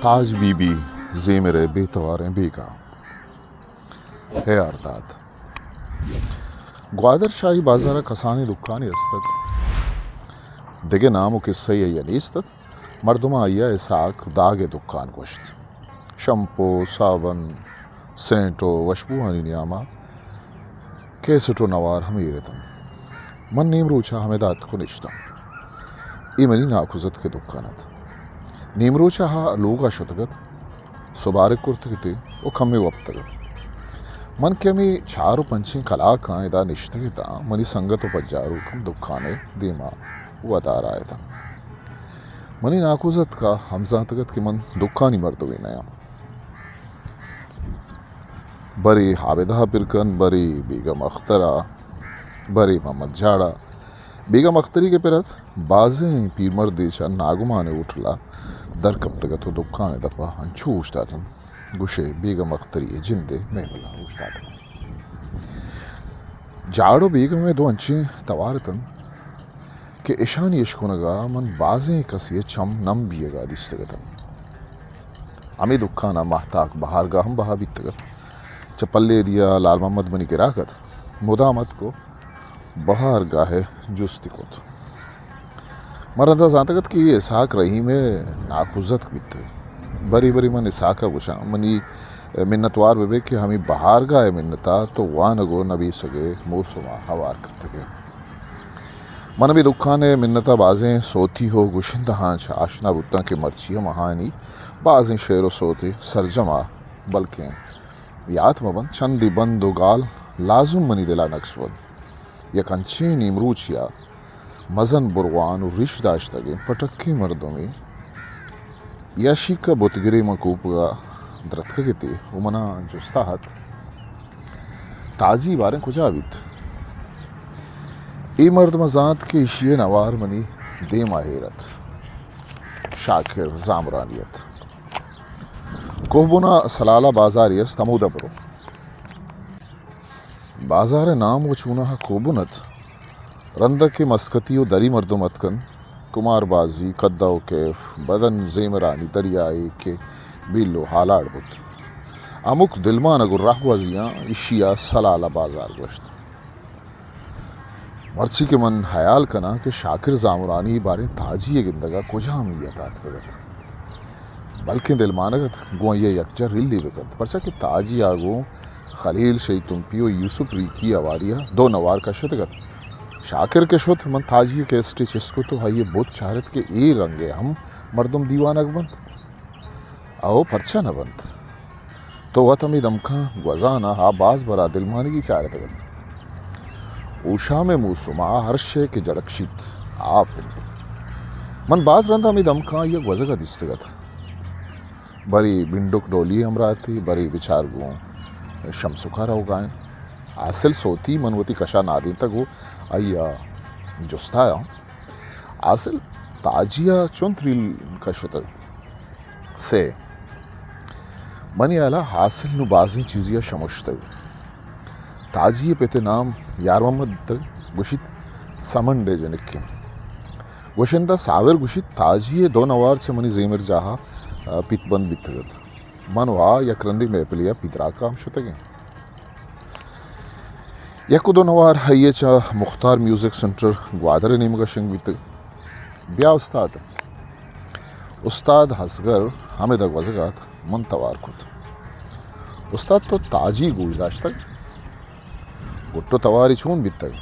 تاج بی بی زیمر ءِ بے تواریں بیگاہ۔ اے آر داد۔ گوادر شاہی بازار ءَ کسانیں دکانے است ات۔ دگہ نام ءُ کسہ ئے آئی ءَ نیست ات۔ مردماں آئی ءَ اسحاق داگ ءِ دکان گوشت۔ شمپو، صابن، سینٹ ءُ وشبوہانی نیام ءَ کیسٹ ءُ نوار ہم ایر اتنت۔ من نیمروچ ءَ ہمدا اتک ءُ نشتاں۔ اے منی ناکوزتک ءِ دکان ات۔ نیمروچ ءَ آ لوگ ءَ شتگ ات، سبارگ کرتگ اتے ءُ کمے وپتگ ات۔ من کہ ہمے چار ءُ پنچیں کلاکاں ادا نشتگ اتاں، منی سنگت ءُ پجاروک ہم دکان ءِ دیما ودار ءَ اتنت۔ منی ناکوزتک ءَ ہم زانتگ ات کہ من دکانی مردمے نیاں۔ برے عابدہ ءَ پر کن، برے بیگم اختر ءَ، برے محمد جاڑ ءَ۔ بیگم اختری کہ پر ات، بازیں پیرمردے چہ ناگمان ءِ ہوٹل ءَ در کپتگ ات ءُ دکان ءِ دپ ءَ انچو اوشتاتنت، گوشئے بیگم اختری ءِ جند ءِ مہمل ءَ اوشتاتگ انت۔ جاڑ ءُ بیگم ءِ دو انچیں توار اتنت کہ اشانی اشکنگ ءَ من بازیں کسے ءِ چم نم بیگ ءَ دیستگ اتنت۔ ہمے دکان ءَ ماہتاک بہارگاہ ہم بہا بیتگ ات۔ چہ پلے دیا لال محمد منی گراک ات، مدام اتک ءُ بہارگاہ ءِ جستی کت۔ من رندا زانتگ ات کہ اے اسحاق رحیم ءِ ناکوزتک بیتگ۔ برے برے من اسحاق ءَ گوشاں، منی منتوار بہ بئے کہ ہمے بہارگاہ ءِ منت ءَ تو وانگ ءُ نبیسگ ءِ موسم ءَ ہوار کپتگ ئے۔ من ہمے دکان ءِ منت ءَ بازیں سوتی ءُ گشندہاں چہ آشنا بوتاں کہ مرچی ہم آہانی بازیں شعر ءُ سوتے سرجم ءَ بلکیں یات مہ بنت، چندے بند ءُ گال لازم منی دل ءَ نکش بنت۔ یک انچیں نیمروچے ءَ مزن بروان ءُ ریش داشتگیں پٹکیں مردمے یشیک ءَ بتگرے من کوپگ ءَ درتکگ اتے ءُ من ءَ جست ءَ ات، تاجی باریں کجا بیت؟ اے مرد من زانت کہ ایشی ءِ نوار منی دیم ءَ ایر ات۔ شاکر زامرانی ات۔ کوہبون ءَ سلالہ بازارے است، ہمودا برو۔ بازار ءِ نام ءُ چوناہا کوہبون ات۔ رندا کہ مسکتی ءُ دری مردم اتکنت، کمار بازی، کدا ءُ کیف، بدن زیمرانی دریائے کہ بیل ءُ ہالاڑ بوت۔ ہمک دلمانگ ءُ راہگوازیاں ایشی ءَ سلالہ بازار گوشت۔ مرچی کہ من ہیال کناں کہ شاکر زامرانی باریں تاجی ءِ گندگ ءَ کجام نیت ءَ اتکگ ات، بلکیں دلمانگ ات گوں آئی ءَ یکجاہ رلے بہ کنت، پرچا کہ تاجی ءَ گوں خلیل شہید تمپی ءُ یوسف ریکی ءِ ہواری ءَ دو نوار کشتگ ات۔ شاکر کہ شت، من تاجی ءِ کیسٹے چست کت ءُ آئی ءِ بت چارت کہ اے رنگ ءَ ہم مردم دیوانگ بنت۔ او پرچا نہ بنت؟ تو وت ہمے دمکاں گوزان ءَ آ باز برا دلمانگی چارتگ ات۔ ہوشام ءِ موسم ءَ ہر شے کہ جڑکشیت، آپ انت۔ من باز رند ہمے دمکاں آئی ءَ گوزگ ءَ دیستگ ات۔ برے بنڈک ڈولی ہمراہ اتی، برے بچار گوں شمسکا روگا انت۔ حاصل سوتی من وتی کشا نادینتگ ءُ آئی ءَ جستا آں۔ حاصل تاجی ءَ چنت ریل کشتگ؟ سے۔ منی ہیال ءَ حاصل نوں بازیں چیزے ءَ شمشتگ۔ تاجی ءِ پت ءِ نام یار محمد بیتگ، گوشیت سمنڈ ءِ جنکے۔ گوشندہ صابر گوشیت تاجی ءِ دو نوار چہ منی زیمر جاہ ءَ، آ، پیت بند بیتگ ات۔ من ءُ آ یک رندے محفلے ءَ پیدراک ءَ ہم شتگ ایں۔ یک ءُ دو نوار آئی ءِ چہ مختار میوزک سنٹر گوادر ءِ نیمگ ءَ شنگ بیتگ۔ بیا استاد۔ استاد اصغر ہمدا گوزگ ءَ ات، من توار کت۔ استاد تو تاجی گوش داشتگ؟ گٹ ءُ تواری چون بیتگ؟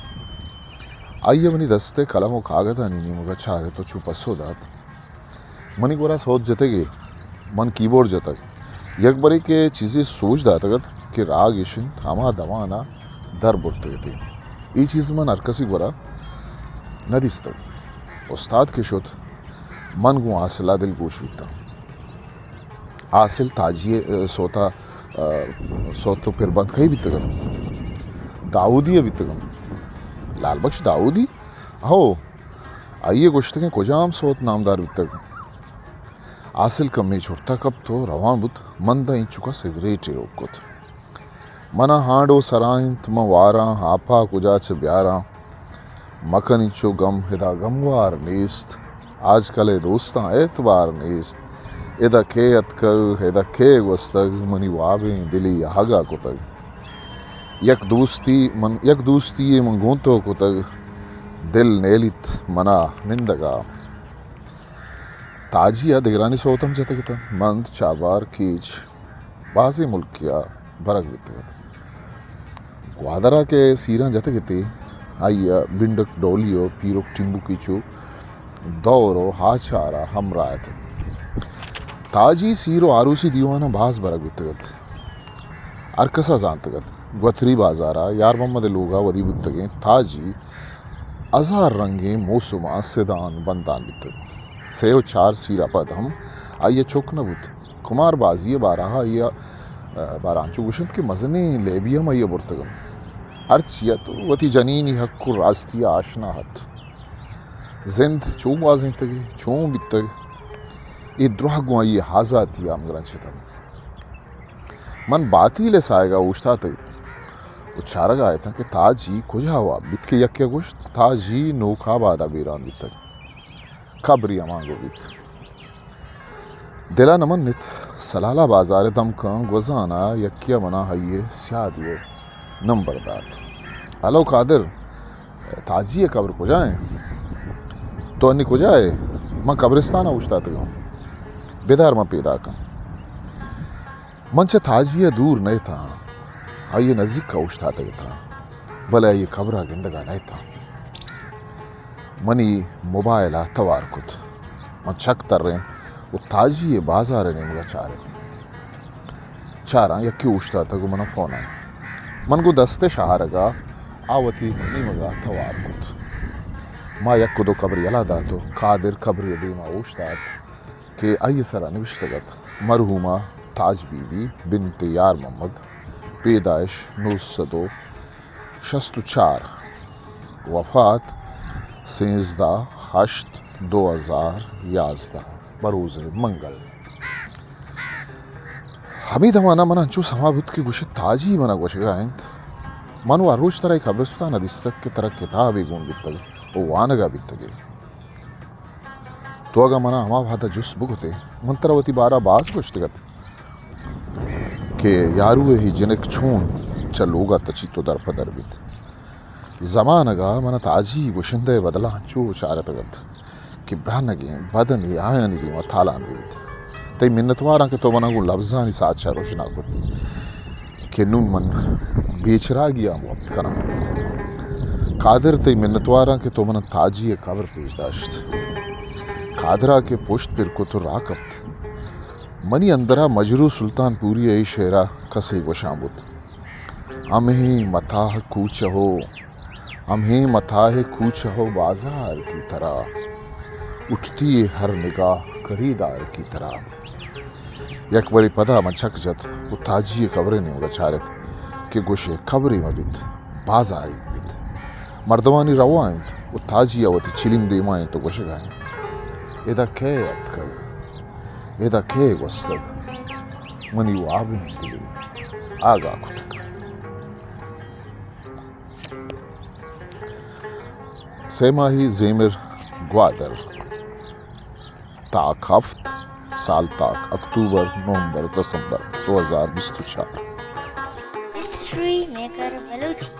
آئی ءَ منی دست ءِ قلم ءُ کاگدانی نیمگ ءَ چارت ءُ چو پسو دات۔ منی گورا سوت جتگ ئے، من کیبورڈ جتگ۔ یک برے کہ چیزے سوج داتگ ات کہ راگ اش انت، ہما دمان ءَ در برتگ ات۔ اے چیز من ہر کسی گورا نہ دیستگ۔ استاد کہ شت، من گوں حاصل ءَ دلگوش بیتاں۔ حاصل تاجی ءِ، آ، سوت ءَ، آ، سوت ءُ پربند کئی بیتگ انت؟ داؤدی ءَ بیتگ انت۔ لال بخش داؤدی؟ ہو۔ آئی ءِ گوشتگیں کجام سوت نامدار بیتگ؟ حاصل کمے چرتا کپت ءُ روان بوت۔ من داں اینچکا سگریٹے روک کت۔ منا ہانڈو سرا انت، من واراں آپا کجا چہ بیاراں۔ مکن انچو گم، ادا گموار نیست۔ آج کل ء دوستاں اعتبار نیست۔ ادا کئے اتکگ، ادا کئے گوستگ، منی وابیں دلی آگا کتگ۔ یک دوستی من، یک دوستی من گوں تو کتگ، دل نیلیت منا نندگا۔ تاجی ء دگرانی سوت ہم جتگ اتنت، مند، چابہار، کیچ، بازیں ملکے ء برگ بیتگ ات۔ گوادر ء کہ سیراں جتگ اتے، آئی ء بنڈک ڈولی و پیرک ٹیمبوکی چو دور و ہاچار ء ہمراہ اتنت۔ تاجی سیر و آروسی دیواناں باز برگ بیتگ ات۔ ہر کس ء زانتگ ات۔ گوتری بازار ء یار محمد ء لوگ ء ودی بوتگیں تاجی ہزار رنگیں موسماں سدان بندان بیتگ۔ سے و چار سیر ء پد ہم آئی ء چک نہ بوت۔ کمار بازی ء بارہ ء آئی ء بارہ انچو گوشنت کہ مزنیں لیبی ہم آئی ء برتگ انت۔ ہرچی ات وتی جنینی حق و راستی ء آشنا ات۔ زند چو گوازینتگ ئے، چون بیتگ، اے دراہ گوں آئی ء آزاتی ء ہمگرنچ اتنت۔ من باتیل ء ساہگ ء اوشتاتگ و چارگ ء اتاں کہ تاجی کجا واب بیت کہ یکے ء گوشت، تاجی نوک آباد ء بیران بیتگ، قبری ہمانگو بیت۔ دل ء نہ منت، سلالہ بازار ء دمکاں گوزان ء یکے ء منا آئی ء سیادی ء نمبر دات۔ ہلو قادر، تاجی ء قبر کجا ایں؟ تو انی کجا ئے؟ من قبرستان ء اوشتاتگاں۔ بدار من پیداکاں۔ من چہ تاجی ء دور نہ اتاں، آئی ء نزیک ء اوشتاتگ اتاں، بلے آئی ء قبر ء گندگ ء نہ اتاں۔ منی موبائل ء توار کت۔ من چک ترین و تاجی ء بازار ء نیمگ ء چارت۔ چاراں یکے اوشتاتگ و من ء فون ء۔ من گوں دست ء شہارگ ء آ وتی نیمگ ء توار کت۔ ما یک و دو قبر یلہ دات و قادر قبرے ء دیم ء اوشتات کہ آئی ء سرا نبشتگ ات، مرحومہ تاج بی بی بنت یار محمد، پیدائش نو سد و شست و چار، وفات سیزدہ ہشت دو ہزار یازدہ، بروز منگل۔ ہمے دمان ء من انچو سما بوت کہ گوشت تاجی من ء گوشگ ء انت، من و ہر روچ ترا اے قبرستان ء دیستگ کہ ترا کتابے گون بیتگ و وانگ ء بیتگ ئے۔ تو اگاں من ء ہما وہد ء جست بکت ئے، من ترا وتی بارہ ء باز گوشتگ ات کہ یارو ء اے جنک چون چہ لوگ ء تچیت و در پہ در بیت۔ زمانگ ء من ء تاجی گوشندہ ء بدل ء انچو چارتگ ات کہ برانگیں بدنے آیانی دیم ء تالان بہ بیت۔ تئی منتواراں کہ تو من ء گوں لبزانی ساچ ء رژنا کت۔ کہ نوں من بے چراگی ء وپت کناں۔ قادر، تئی منتواراں کہ تو من ء تاجی ء قبر پیش داشت۔ قادر ء کہ پشت پر کت و راہ کپت۔ منی اندر ء مجروح سلطان پوری ء اے شعر ء کسے گوشان بوت۔ ہمیں متاہ کوچہ ہو، ہمیں متاہ کوچہ ہو بازار کی طرح، اٹھتی ہے ہر نگاہ خریدار کی طرح۔ یک برے پدا من چک جت و تاجی ء قبر ء نیمگ ء چارت کہ گوشے قبرے مہ بیت، بازارے بیت۔ مردمانی روا انت و تاجی ء وتی چلیم دیما انت و گوشگا انت، ادا کئے اتکگ؟ ادا کئے گوستگ؟ منی وابیں دلے آگاہ کتگ۔ سہ ماہی زیمر، گوادر۔ تاک ہفت، سال تاک اکتوبر، نومبر، دسمبر دو ہزار بیست و چار۔ ہسٹری میکر بلوچی۔